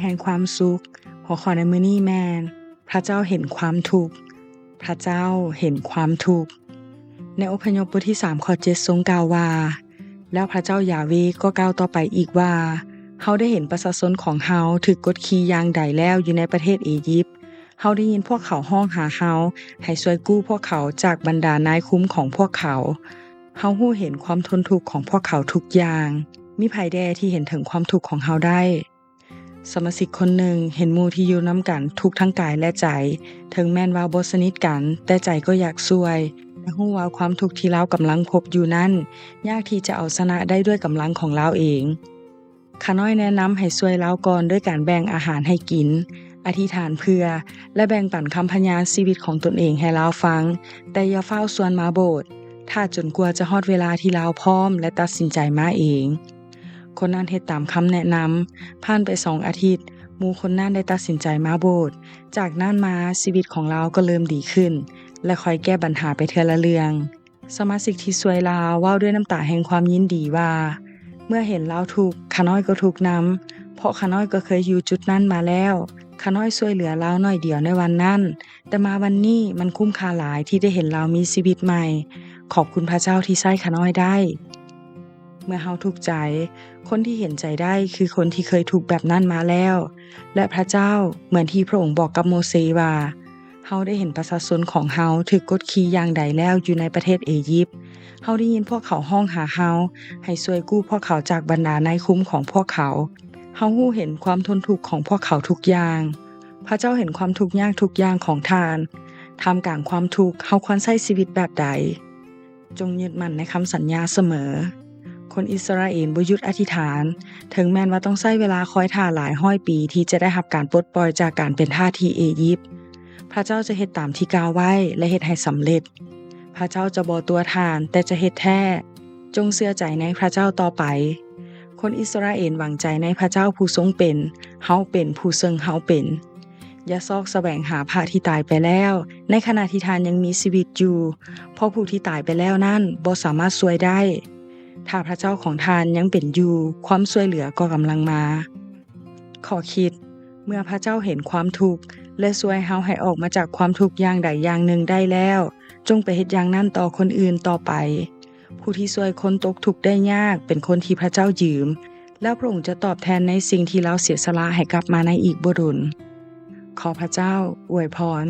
ແຫ່ງຄວາມສຸກ. ຫົວຂໍ້ໃນມື້ນີ້ແມ່ນ ພະເຈົ້າເຫັນຄວາມທຸກ. ພະເຈົ້າເຫັນຄວາມທຸກ. ໃນອົບພະຍົບບົດທີສາມ ຂໍ້ເຈັດ ຊົງກ່າວວ່າ, ແລ້ວພະເຈົ້າຢາເວກໍກ່າວຕໍ່ໄປອີກວ່າ, ເຮົາໄດ້ເຫັນປະຊາຊົນຂອງເຮົາຖືກກົດຂີ່ຢ່າງໃດແລ້ວຢູ່ໃນປະເທດເອຢິບ. ເຮົາໄດ້ຍິນພວກເຂົາຮ້ອງຫາເຮົາໃຫ້ຊ່ວຍກູ້ພວກເຂົາຈາກບັນດານາຍຄຸມຂອງພວກເຂົາ. ເຮົາຮູ້ເຫັນຄວາມທົນທຸກຂອງພວກເຂົາທຸກຢ່າງ. ມີໃຜແດ່ທີ່ເຫັນເຖິງຄວາມທຸກຂອງເຮົາໄດ້? ສະມາຊິກຄົນໜຶ່ງເຫັນໝູ່ທີ່ຢູ່ນຳກັນທຸກທັງກາຍ ແລະ ໃຈ, ເຖິງແມ່ນວ່າບໍ່ສະໜິດກັນ, ແຕ່ໃຈກໍຢາກຊ່ວຍ ແລະ ຮູ້ວ່າຄວາມທຸກທີ່ລາວກຳລັງພົບຢູ່ນັ້ນ ຍາກທີ່ຈະເອົາຊະນະໄດ້ດ້ວຍກຳລັງຂອງລາວເອງ. ຂ້ານ້ອຍແນະນຳໃຫ້ຊ່ວຍລາວກ່ອນດ້ວຍການແບ່ງອາຫານໃຫ້ກິນ, ອະທິຖານເພື່ອ ແລະ ແບ່ງປັນຄຳພະຍານຊີວິດຂອງຕົນເອງໃຫ້ລາວຟັງ, ແຕ່ຢ່າຟ້າວຊວນມາໂບດ, ຖ້າຈົນກວ່າຈະຮອດເວລາທີ່ລາວພ້ອມ ແລະ ຕັດສິນໃຈມາເອງ. ຄົນນັ້ນເຮັດຕາມຄຳແນະນຳ. ຜ່ານໄປສອງອາທິດ, ໝູ່ຄົນນັ້ນໄດ້ຕັດສິນໃຈມາໂບດ. ຈາກນັ້ນມາ, ຊີວິດຂອງລາວກໍເລີ່ມດີຂຶ້ນ ແລະ ຄ່ອຍແກ້ບັນຫາໄປເທື່ອລະເລື່ອງ. ສະມາຊິກທີ່ຊ່ວຍລາວເວົ້າດ້ວຍນ້ຳຕາແຫ່ງຄວາມຍິນດີວ່າ, ເມື່ອເຫັນລາວທຸກ, ຂ້ານ້ອຍກໍທຸກນຳ, ເພາະຂ້ານ້ອຍກໍເຄີຍຢູ່ຈຸດນັ້ນມາແລ້ວ. ຂ້ານ້ອຍຊ່ວຍເຫຼືອລາວໜ້ອຍດຽວໃນວັນນັ້ນ, ແຕ່ມາວັນນີ້ມັນຄຸ້ມຄ່າຫຼາຍທີ່ໄດ້ເຫັນລາວມີຊີວິດໃໝ່. ຂອບຄຸນພະເຈົ້າທີ່ໃຊ້ຂ້ານ້ອຍໄດ້. ເມື່ອເຮົາທຸກໃຈ, ຄົນທີ່ເຫັນໃຈໄດ້ຄືຄົນທີ່ເຄີຍທຸກແບບນັ້ນມາແລ້ວ ແລະ ພະເຈົ້າ, ເໝືອນທີ່ພະອົງບອກກັບໂມເຊວ່າ, ເຮົາໄດ້ເຫັນປະຊາຊົນຂອງເຮົາຖືກກົດຂີ່ຢ່າງໃດແລ້ວຢູ່ໃນປະເທດເອຢິບ. ເຮົາໄດ້ຍິນພວກເຂົາຮ້ອງຫາເຮົາໃຫ້ຊ່ວຍກູ້ພວກເຂົາຈາກບັນດານາຍຄຸມຂອງພວກເຂົາ. ເຮົາຮູ້ເຫັນຄວາມທົນທຸກຂອງພວກເຂົາທຸກຢ່າງ. ພະເຈົ້າເຫັນຄວາມທຸກຍາກທຸກຢ່າງຂອງທ່ານ, ທ່າມກາງຄວາມທຸກ, ເຮົາຄວນໃຊ້ຊີວິດແບບໃດ? ຈົ່ງຍຶດໝັ້ນໃນຄຳສັນຍາສະເໝີ. ຄົນອິດສະຣາເອນບໍ່ຢຸດອະທິຖານ, ເຖິງແມ່ນວ່າຕ້ອງໃຊ້ເວລາຄອຍຖ້າຫຼາຍຮ້ອຍປີທີ່ຈະໄດ້ຮັບການປົດປ່ອຍຈາກການເປັນທາດທີ່ເອຢິບ. ພະເຈົ້າຈະເຮັດຕາມທີ່ກ່າວໄວ້ ແລະ ເຮັດໃຫ້ສຳເລັດ. ພະເຈົ້າຈະບໍ່ຕົວະທ່ານ, ແຕ່ຈະເຮັດແທ້. ຈົ່ງເຊື່ອໃຈໃນພະເຈົ້າຕໍ່ໄປ. ຄົນອິດສະຣາເອນຫວັງໃຈໃນພະເຈົ້າຜູ້ຊົງເປັນ, ເຮົາເປັນຜູ້ເຊິ່ງເຮົາເປັນ. ຢ່າຊອກສະແຫວງຫາພະທີ່ຕາຍໄປແລ້ວ, ໃນຂະນະທີ່ທ່ານຍັງມີຊີວິດຢູ່, ເພາະຜູ້ທີ່ຕາຍໄປແລ້ວນັ້ນບໍ່ສາມາດຊ່ວຍໄດ້. ຖ້າພະເຈົ້າຂອງທ່ານຍັງເປັນຢູ່, ຄວາມຊ່ວຍເຫຼືອກໍກຳລັງມາ. ຂໍ້ຄິດ, ເມື່ອພະເຈົ້າເຫັນຄວາມທຸກ ແລະ ຊ່ວຍເຮົາໃຫ້ອອກມາຈາກຄວາມທຸກຢ່າງໃດຢ່າງໜຶ່ງໄດ້ແລ້ວ, ຈົ່ງໄປເຮັດຢ່າງນັ້ນຕໍ່ຄົນອື່ນຕໍ່ໄປ. ຜູ້ທີ່ຊ່ວຍຄົນຕົກທຸກໄດ້ຍາກເປັນຄົນທີ່ພະເຈົ້າຢືມ, ແລ້ວພະອົງຈະຕອບແທນໃນສິ່ງທີ່ລາວເສຍສະຫຼະໃຫ້ກັບມາໃນອີກບໍ່ດົນ. ຂໍພະເຈົ້າອວຍພອນ.